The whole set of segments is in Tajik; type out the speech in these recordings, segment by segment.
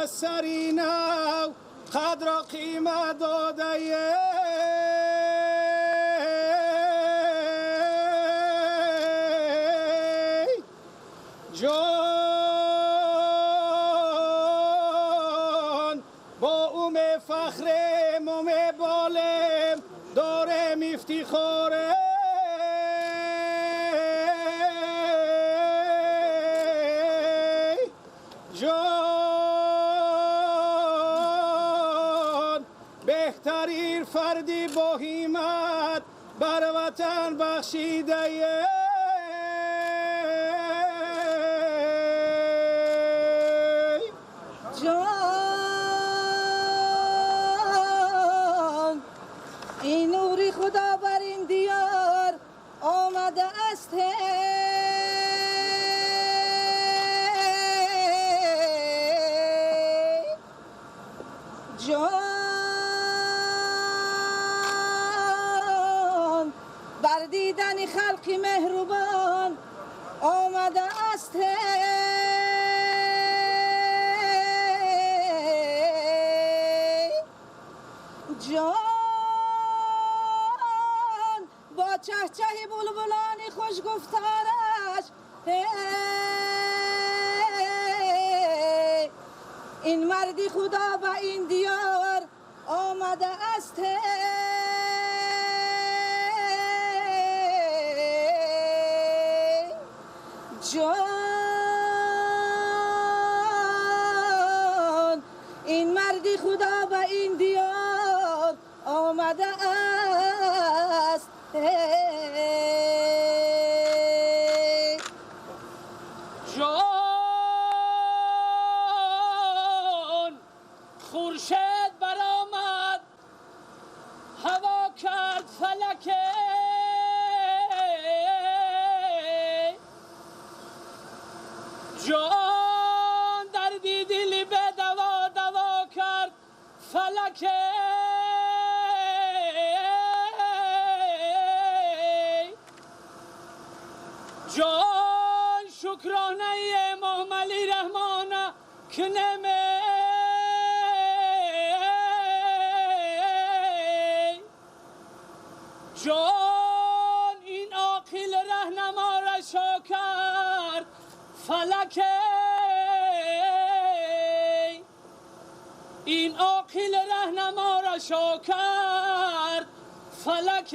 از سری نو قدر و قیمت داده. جان با او می فخریم و می بالیم داریم افتخاره. جان بهترین فردی با همت بر وطن بخشیده. جان این نوری خدا بر این دیار آمده است. جان بر دیدن خلق مهربان آمده است. جان با چهچه بلبلان خوش گفتارش این مردی خدا به این دیار آمده است. جان این مردی خدا به این دیار آمده است. جان خورشید برآمد هوا کرد فلک. جان دردی دل به دوا دوا کرد فلک. جان شکرانه محملی رحمان کنم. جان این عاقل رهنما را شا کرد فلک. این عاقل رهنما را شا کرد فلک.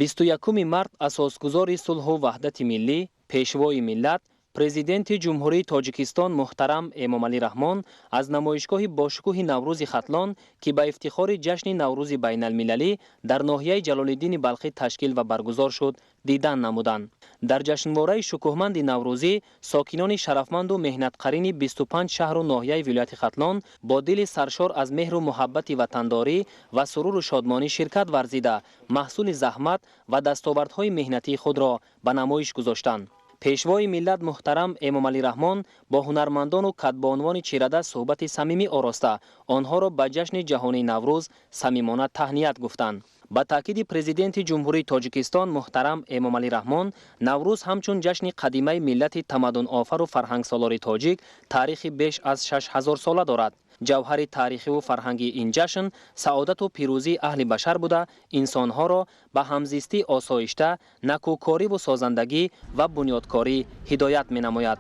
21 март асосгузори сулҳу ваҳдати миллӣ, пешвои миллат, Президенти Ҷумҳурии Тоҷикистон муҳтарам Эмомалӣ Раҳмон аз намоишгоҳи бошукӯҳи Наврӯзи Хатлон, ки ба ифтихори ҷашни Наврӯзи байналмилалӣ дар ноҳияи Ҷалолиддини Балхӣ ташкил ва баргузор шуд, дидан намуданд. Дар ҷашнвораи шукӯҳманди наврӯзӣ сокинони шарафманду меҳнатқарини 25 шаҳру ноҳияи вилояти Хатлон бо дили саршор аз меҳру муҳаббати ватандорӣ ва суруру шодмонӣ ширкат варзида, маҳсули заҳмат ва дастовардҳои меҳнатии худро ба намоиш гузоштанд. Пешвои миллат муҳтарам Эмомалӣ Раҳмон бо ҳунармандону кадбонувони чирадаст суҳбати самимӣ ороста, онҳоро ба ҷашни ҷаҳонии Наврӯз самимона таҳният гуфтанд. Ба таъкиди Президенти Ҷумҳурии Тоҷикистон муҳтарам Эмомалӣ Раҳмон, Наврӯз ҳамчун ҷашни қадимаи миллати тамаддунофару фарҳангсолори тоҷик таърихи беш аз 6000 сола дорад. Ҷавҳари таърихиву фарҳангии ин ҷашн саодату пирӯзии аҳли башар буда, инсонҳоро ба ҳамзистии осоишта, накӯкориву созандагӣ ва бунёдкорӣ ҳидоят менамояд.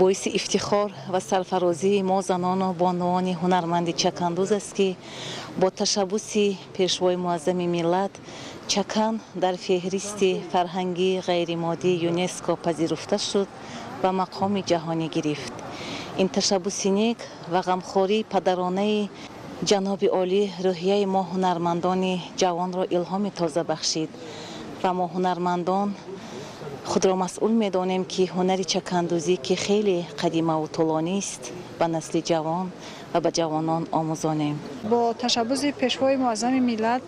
Боиси ифтихор ва сарфарозии мо, занону бонувони ҳунарманди чакандӯз аст, ки бо ташаббуси Пешвои муаззами миллат чакан дар феҳристи фарҳангии ғайримоддии ЮНЕСКО пазируфта шуд ва мақоми ҷаҳонӣ гирифт. Ин ташаббуси нек ва ғамхории падаронаи ҷаноби олӣ рӯҳияи мо, ҳунармандони ҷавонро, илҳоми тоза бахшид ва мо, ҳунармандон, худро масъул медонем, ки ҳунари чакандӯзӣ, ки хеле қадимаву тӯлонист, ба насли ҷавон ва ба ҷавонон омӯзонем. Бо ташаббуси Пешвои муаззами миллат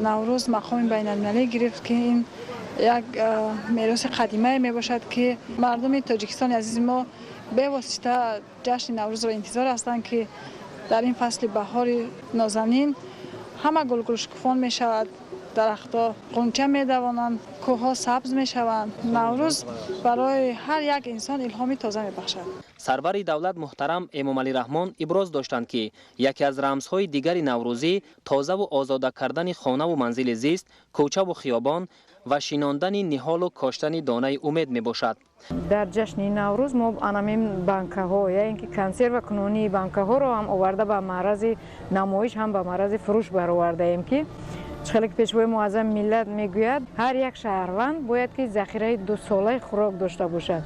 Наврӯз мақоми байналмилалӣ гирифт, ки ин як мероси қадимае мебошад, ки мардуми Тоҷикистони азизи мо бевосита ҷашни Наврӯзро интизор ҳастанд, ки дар ин фасли баҳори нозанин ҳама гулгулшукуфон мешавад, дарахтҳо ғунча медавонанд, кӯҳҳо сабз мешаванд. Наврӯз барои ҳар як инсон илҳоми тоза мебахшад. Сарвари давлат муҳтарам Эмомалӣ Раҳмон иброз доштанд, ки яке аз рамзҳои дигари наврӯзӣ тозаву озода кардани хонаву манзили зист, кӯчаву хиёбон ва шинондани ниҳолу коштани донаи умед мебошад. Дар ҷашни Наврӯз мо анамин банкаҳо, я ин ки консервакунонии банкаҳоро ҳам оварда, ба маърази намоиш, ҳам ба маърази фурӯш баровардаем, ки хеле ки Пешвои муаззами миллат мегӯяд, ҳар як шаҳрванд бояд ки захираи дусолаи хӯрок дошта бошад,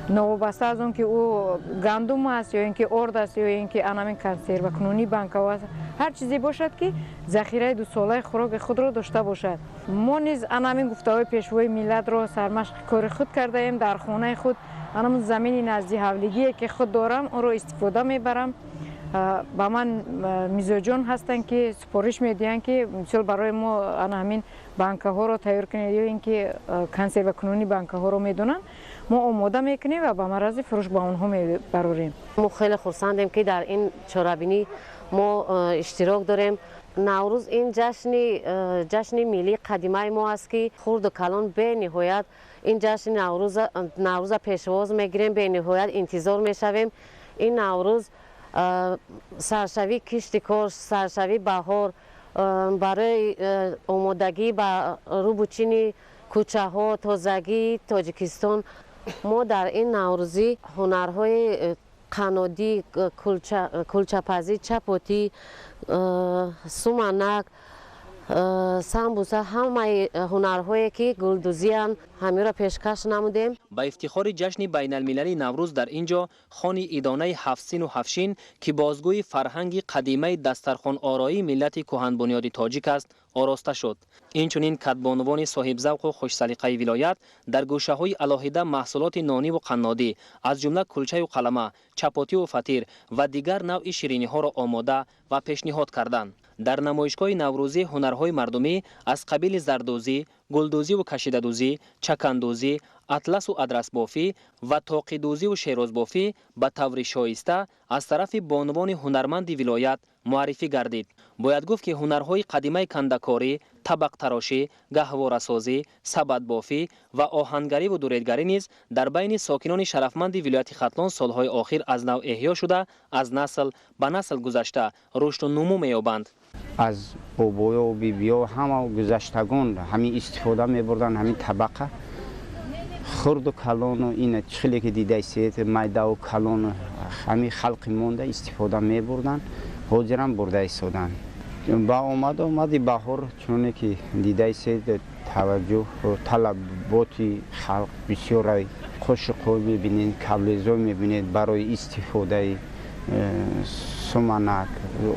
новобаста аз он ки ӯ гандум аст ё ин ки орд аст, ё ин ки анамин консервакунонии банкаҳо аст, ҳар чизе бошад, ки захираи дусолаи хӯроки худро дошта бошад. Мо низ анамин гуфтаҳои Пешвои миллатро сармашқи кори худ кардаем. Дар хонаи худ, анамун замини назди ҳавлигие, ки худ дорам, онро истифода мебарам. Ба ман мизоҷон ҳастанд, ки супориш медиҳанд, ки мисол барои мо ана ҳамин банкаҳоро тайёр кунед, ё ин ки консервакунонии банкаҳоро медонанд. Мо омода мекунем ва ба маърази фурӯш ба онҳо мебарорем. Мо хеле хурсандем, ки дар ин чорабинӣ мо иштирок дорем. Наврӯз ин ҷашни миллии қадимаи мо аст, ки хурду калон бениҳоят ин ҷашни Наврӯза пешвоз мегирем, бениҳоят интизор мешавем. Ин Наврӯз саршавии кишти кор, саршавии баҳор, барои омодагӣ ба рӯбучини кӯчаҳо, тозагии Тоҷикистон. Мо дар ин наврӯзӣ ҳунарҳои қаннодӣ, кулчапазӣ, чапотӣ, суманак, самбуса, ҳамаи ҳунарҳое, ки гулдӯзиянд, ҳаминро пешкаш намудем. Ба ифтихори ҷашни байналмилалии Наврӯз дар ин ҷо хони идонаи ҳафтсину ҳафтшин, ки бозгӯи фарҳанги қадимаи дастархонороии миллати кӯҳанбунёди тоҷик аст, ороста шуд. Инчунин кадбонувони соҳибзавқу хушсалиқаи вилоят дар гӯшаҳои алоҳида маҳсулоти нониву қаннодӣ, аз ҷумла кулчаю қалама, чапотиву фатир ва дигар навъи шириниҳоро омода ва пешниҳод карданд. Дар намоишгоҳи наврӯзӣ ҳунарҳои мардумӣ аз қабили зардӯзӣ, гулдӯзиву кашидадӯзӣ, чакандӯзӣ, атласу адрасбофӣ ва тоқидӯзиву шерозбофӣ ба таври шоиста аз тарафи бонувони ҳунарманди вилоят муаррифӣ гардид. Бояд гуфт, ки ҳунарҳои қадимаи кандакорӣ, табақтарошӣ, гаҳворасозӣ, сабадбофӣ ва оҳангариву дуредгарӣ низ дар байни сокинони шарафманди вилояти Хатлон солҳои охир аз нав эҳё шуда, аз насл ба насл гузашта, рушду нумӯ меёбанд. Аз бобоё, бибиё, ҳама гузаштагон ҳамин истифода мебурданд. Ҳамин табақа хурду калону ина хеле ки дидаистед, майдаву калону ҳамин халқи монда истифода мебурданд, ҳозирам бурда истоданд. Ба омаду омади баҳор, чуноне ки дидаистед, таваҷҷӯҳ, талаботи халқ бисёр. Қошуқҳо мебинед, каблезо мебинед барои истифодаи суманак,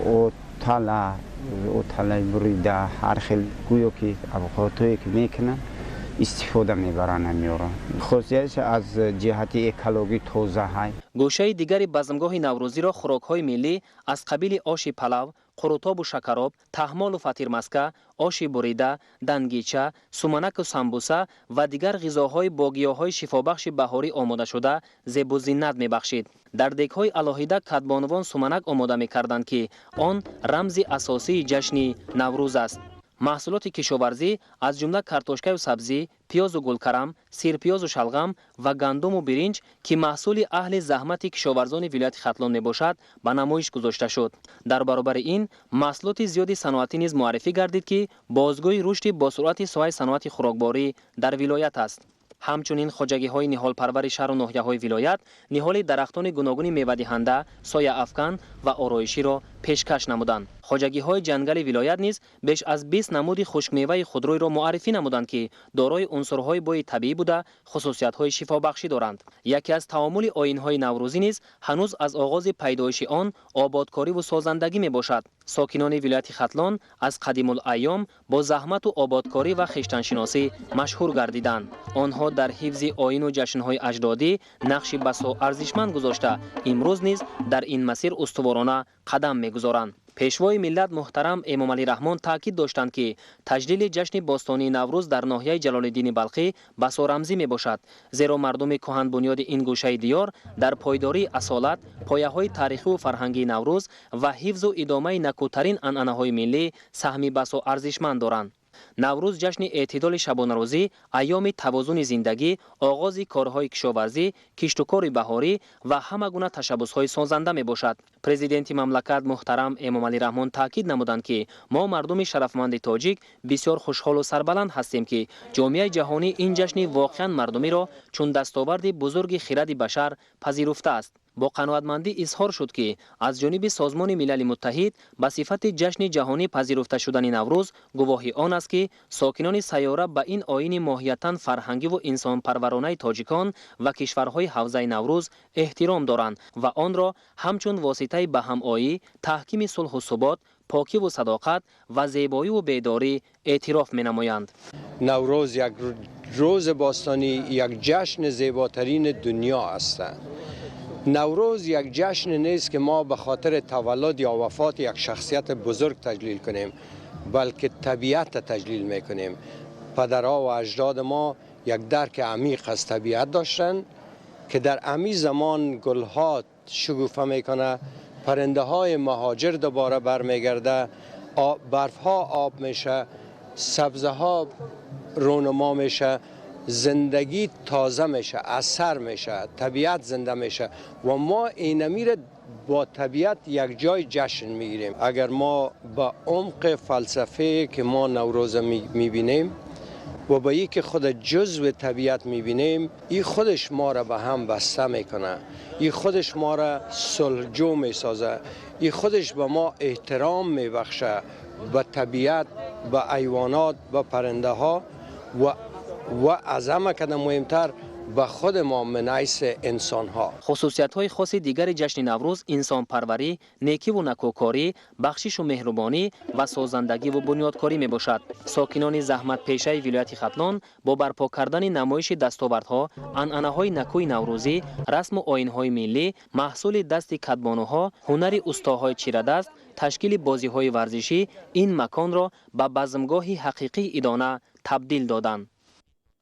отала, оталаи бурида, ҳар хел гӯё ки авқотое ки мекунанд, истифода мебаранд ҳамёро. Хосияташ аз ҷиҳати экологӣ тоза ҳай. Гӯшаи дигари базмгоҳи наврӯзиро хӯрокҳои миллӣ аз қабили оши палав, қурутобу шакароб, таҳмолу фатирмаска, оши бурида, дангича, суманаку самбуса ва дигар ғизоҳои бо гиёҳҳои шифобахши баҳорӣ омодашуда зебу зиннат мебахшид. Дар дегҳои алоҳида кадбонувон суманак омода мекарданд, ки он рамзи асосии ҷашни Наврӯз аст. Маҳсулоти кишоварзӣ аз ҷумла картошкаю сабзӣ, пиёзу гулкарам, сирпиёзу шалғам ва гандуму биринҷ, ки маҳсули аҳли заҳмати кишоварзони вилояти Хатлон мебошад, ба намоиш гузошта шуд. Дар баробари ин маҳсулоти зиёди саноатӣ низ муаррифӣ гардид, ки бозгӯи рушди босуръати соҳаи саноати хӯрокборӣ дар вилоят аст. Ҳамчунин хоҷагиҳои ниҳолпарвари шаҳру ноҳияҳои вилоят ниҳоли дарахтони гуногуни мевадиҳанда, сояафкан ва ороиширо пешкаш намуданд. Хоҷагиҳои ҷангали вилоят низ беш аз 20 намуди хушкмеваи худрӯйро муаррифӣ намуданд, ки дорои унсурҳои бои табиӣ буда, хусусиятҳои шифобахшӣ доранд. Яке аз таомули оинҳои наврӯзӣ низ ҳанӯз аз оғози пайдоиши он ободкориву созандагӣ мебошад. Сокинони вилояти Хатлон аз қадимулайём бо заҳмату ободкорӣ ва хештаншиносӣ машҳур гардиданд. Онҳо дар ҳифзи оину ҷашнҳои аҷдодӣ нақши басо арзишманд гузошта, имрӯз низ дар ин масир устуворона қадам мегузоранд. Пешвои миллат муҳтарам Эмомалӣ Раҳмон таъкид доштанд, ки таҷлили ҷашни бостонии Наврӯз дар ноҳияи Ҷалолиддини Балхӣ басо рамзӣ мебошад, зеро мардуми кӯҳанбунёди ин гӯшаи диёр дар пойдории асолат, пояҳои таърихиву фарҳангии Наврӯз ва ҳифзу идомаи накӯтарин анъанаҳои миллӣ саҳми басо арзишманд доранд. Наврӯз ҷашни эътидоли шабонарӯзӣ, айёми тавозуни зиндагӣ, оғози корҳои кишоварзӣ, киштукори баҳорӣ ва ҳама гуна ташаббусҳои созанда мебошад. Президенти мамлакат муҳтарам Эмомалӣ Раҳмон таъкид намуданд, ки мо мардуми шарафманди тоҷик бисёр хушҳолу сарбаланд ҳастем, ки ҷомеаи ҷаҳонӣ ин ҷашни воқеан мардумиро чун дастоварди бузурги хиради башар пазируфтааст. Бо қаноатмандӣ изҳор шуд, ки аз ҷониби Созмони Милали Муттаҳид ба сифати ҷашни ҷаҳонӣ пазируфта шудани Наврӯз гувоҳи он аст, ки сокинони сайёра ба ин оини моҳиятан фарҳангиву инсонпарваронаи тоҷикон ва кишварҳои ҳавзаи Наврӯз эҳтиром доранд ва онро ҳамчун воситаи ба ҳамоӣ, таҳкими сулҳу субот, покиву садоқат ва зебоиву бедорӣ эътироф менамоянд. Наврӯз як рӯзи бостонӣ, як ҷашни зеботарини дунё аст. Наврӯз як ҷашн нест, ки мо ба хотири таваллуд ё вафоти як шахсияти бузург таҷлил кунем, балки табиат таҷлил мекунем. Падарҳо ва аҷдоди мо як дарки амиқ аз табиат доштанд, ки дар ҳамин замон гулҳо шукуфа мекунад, паррандаҳои муҳоҷир дубора бармегарда, барфҳо об меша, сабзаҳо рӯнумо меша, зиндагӣ тоза меша, асар меша, табиат зинда меша ва мо инамиро бо табиат як ҷой ҷашн мегирем. Агар мо ба умқи фалсафае ки мо Наврӯз мебинем ва ба ин ки худ ҷузви табиат мебинем, ин худаш моро ба ҳам баста мекунад, ин худаш моро сулҳҷӯ месозад, ин худаш ба мо эҳтиром мебахшад ба табиат, ба ҳайвонот, ба паррандаҳо ва аз ҳама кадам муҳимтар ба худ мо من حیث инсонҳо. Хусусиятҳои хоси дигари ҷашни Наврӯз инсонпарварӣ, некиву накӯкорӣ, бахшишу меҳрубонӣ ва созандагиву бунёдкорӣ мебошад. Сокинони заҳматпешаи вилояти Хатлон бо барпо кардани намоиши дастовардҳо, анъанаҳои накӯи наврӯзӣ, расму оинҳои миллӣ, маҳсули дасти кадбонуҳо, ҳунари устоҳои чирадаст, ташкили бозиҳои варзишӣ ин маконро ба базмгоҳи ҳақиқии идона табдил доданд.